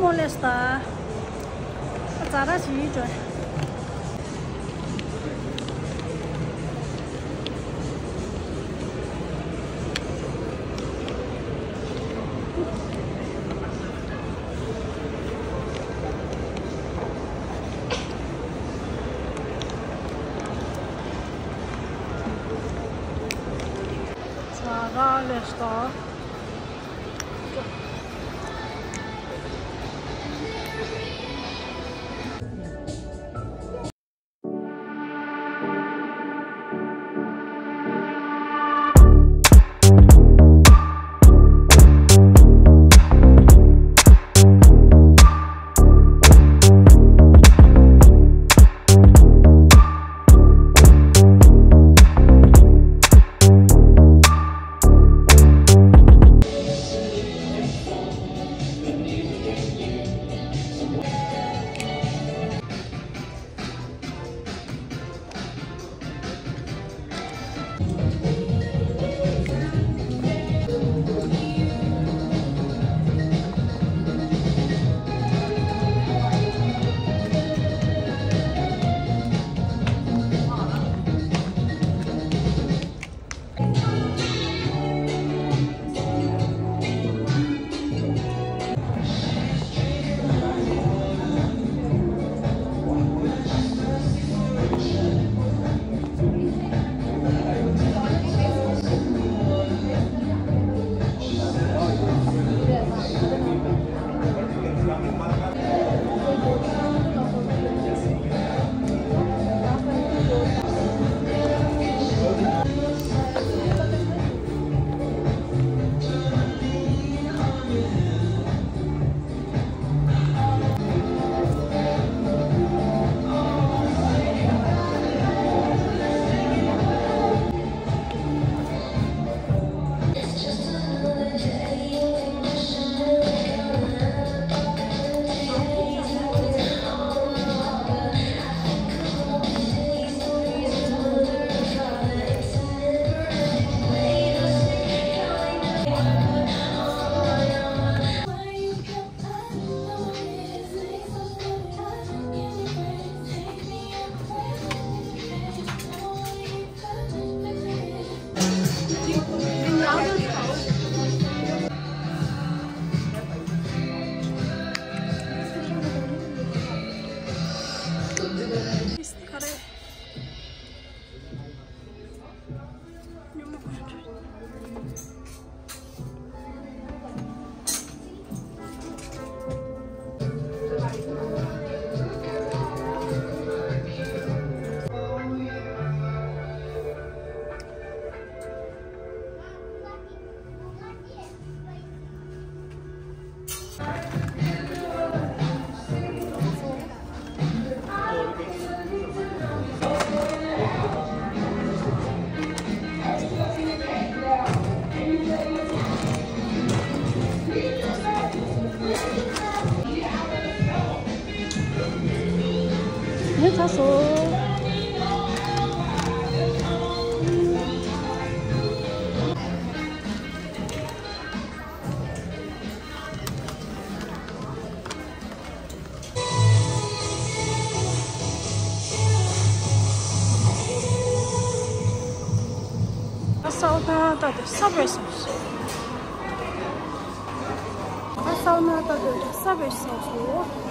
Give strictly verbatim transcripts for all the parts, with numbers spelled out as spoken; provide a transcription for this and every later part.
མོ་ལེ་སྟ། ཛ་ར་ཞིག་ཡིན་ཅོ། ཛ་ར་ལེ་སྟ། ངས་ཚ་སོ། ཨ་སའུ་ན་ད་དེ་ས་བོད་སོང་། ཨ་སའུ་ན་ད་དེ་ས་བོད་སོང་སོ།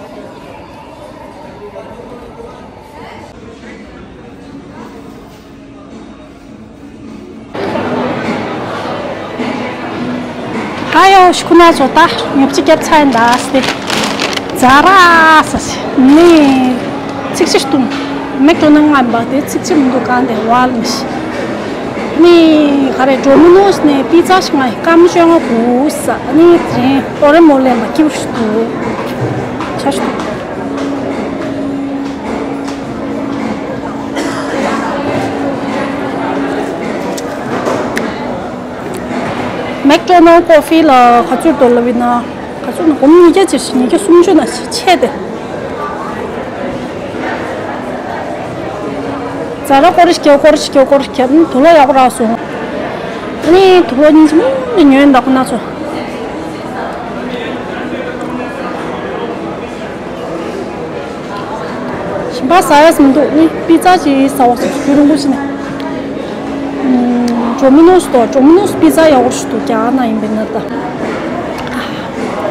ཧ་ཡོ་ཤི་ཁུ་ན་ཚོ་ད་ཉོབ་ཅི་རྒྱབ་ཚ་ཡིན་ད་སྟེ། ཛ་ར་ས་སི་ནི་ཚིག་ཅི་སྟུང་། མེག་ཏོ་ནང་ང་འབག་དེ་ཚིག་ཅི་མི་འདུག་གང་དེ་ཝལ་མི་ཤི། ནི་ག་རེ་འགྲོ་མི་ནོ་སི་ནི་པི་ཙ་ཞིག་ང་ཡི་སྐམ་ཅོ་ང་གུ་ས་ནི་དེ་ཨོ་རེ་མོ་ལེ་མ་ཀིབ་ཤི་དུ་ཆ་ཤི་དུ། མེག་ཏོ་ནལ་ཀོ་ཕི་ལ་ག་ཚོད་དོ་ལབ་ཡིན་ན། ག་ཚོད་ན་སྒོར་མོ་ཉིས་བརྒྱ་ཅིག་ཉིས་བརྒྱ་སུམ་ཅུ་ན་ཆེ་དེ། ཛ་ར་ཀོ་རི་སྐྱེ་ཀོ་རི་སྐྱེ་ཀོ་རི་སྐྱེ་དུ་ལོ་ཡག་པོ་རག་སོང་། ཨ་ནི་དུ་ལོ་ཉིས་ཉིས་ཉོས་འདུག་ཁོ་ན་ཚོ། ད་ཟ་ཡ་ཟིན་འདུག་ནི་པི་ཙ་ཅིག་ཟ་བ་ཟེར་རྒྱུ་རིང་པོ་ཕྱིན་ནས། ཇོ་མི་ནོས་དང་ཇོ་མི་ནོས་པི་ཙ་ཡག་པོ་ཞིག་འདུག་རྒྱ་ནག་ཡིན་པའི་ན་ད།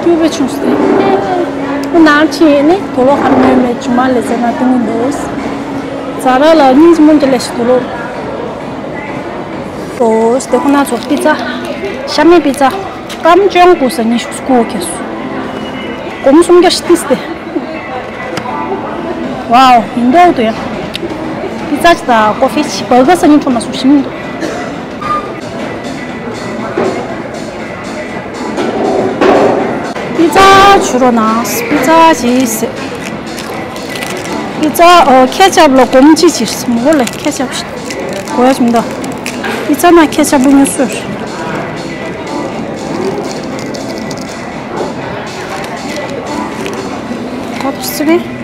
སྐྱུར་པོ་ཆུང་སོང་། ཁོ་ནང་ཕྱིན་ནས་དུག་ལོག་ཧ་མེད་མེད་ཇུ་མ་ལས་ཟེར་ན་དེ་ནི་འདུག་ཛ་ར་ལ་སྙིང་རྗེ་མོ་འདྲ་ལས་ཤིག་དུག་ལོག་ཏོ་སྟེ་ཁོ་ན་ཚོ་པི་ཙ། ཤ་མེད་པི་ཙ། སྐམ་ཅོང་གོ་ས་ཉི་ཤུ་སྐོར་ཁེ་སོ། སྒོར་མོ་སུམ་བརྒྱ་ཤི་ཏིས་ཏེ། ཝའོ་ཡིན་མདོག་ཏུ་ཡང་། པི་ཙ་ཅི་དང་ཀོ་ཧྥི་ཅི་བར་ག་ས་ཉིན་འཕྲོ་མ་སུ་ཞིམ་འདུག་པི་ཙ་བྱུ་རོ་ན་པི་ཙ་ཅི་སེ། པི་ཙ་ཨོ་ཁེ་ཆབ་ལ་སྒོར་མོ་གཅིག་ཅིག་མོ་ལ་ཁེ་ཆབ་ཞིག་གོ་ཡ་ཞིམ་འདུག་པི་ཙ་ན་ཁེ་ཆབ་བུ་ཉོ་སོས། ཨོ་སི་རེད།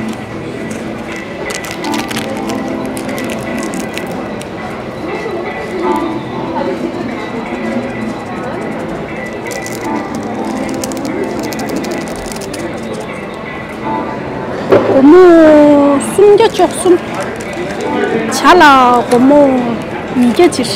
སྒོར་མོ་སུམ་བརྒྱ་བཅུ་གསུམ། ཇ་ལ་སྒོར་མོ་ཉིས་བརྒྱ་ཅིག་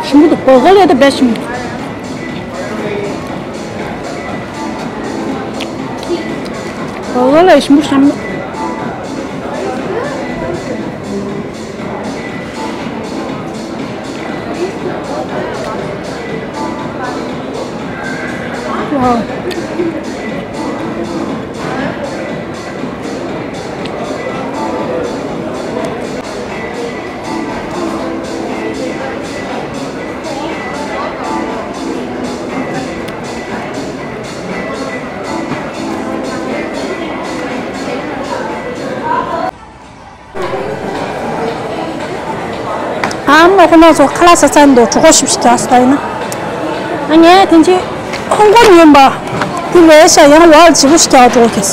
ཞིམ་པོ་འདུག་བོད་གོ་ལས་ད་བེ་ཞིམ། བོད་གོ་ལས་ཞིམ་པོ་ཞིམ། ཝའོ། ཨ་མ་ཁོ་ན་ཚོ་ཁ་ལག་ཟ་ཚར་འདུག་གྲོད་ཁོག་ཞིབ་ཞིབ་རྒྱག་སོང་ད་ཡིན་ན། ཨ་ངས་དེ་ཅི་ཧོང་ཀོང་ཡིན་པ། དེ་ལས་ཤ་ཡང་བ་ལ་བྱིས་པོ་ཞིག་རྒྱག་འགྲོ་གི་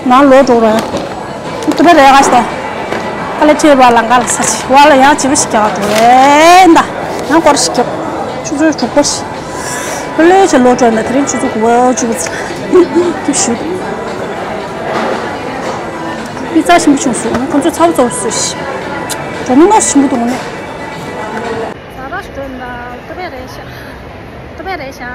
ནང་ལོག་འགྲོ་ར། ཏུ་རེ་རེ་ག་ས། ཨ་ལེ་ཁྲེལ་བ་ལང་ག་ལ་ས་ཆི་བ་ལ་ཡང་བྱིས་པོ་ཞིག་རྒྱག་འགྲོ་རེད་ད། ཡང་སྐོར་ཞིག་རྒྱབ། ཆུ་ཚོད་དྲུག་པ་ཞིག་ཨ་ལེ་ཆ་ལོ་བཅོ་ན་དེ་རིང་ཆུ་ཚོད་དགུ་པ་བཅུ་པ་ཚ། དུ་ཞུ། པི་ཙ་ཞིམ་པོ་བྱུང་སོང་། ཁོ་ཚོས་ཚ་བོ་ཚ་བོ་བཟོས་ཤིག་ཇོ་མི་ནོ་ཞིམ་པོ་འདུག་ངོ་ནས། ཛ་ར་ཞིག་འགྲོ་ཡིན་ད། ཏུ་པེ་རེད་ཤག་ཏུ་པེ་རེད་ཤག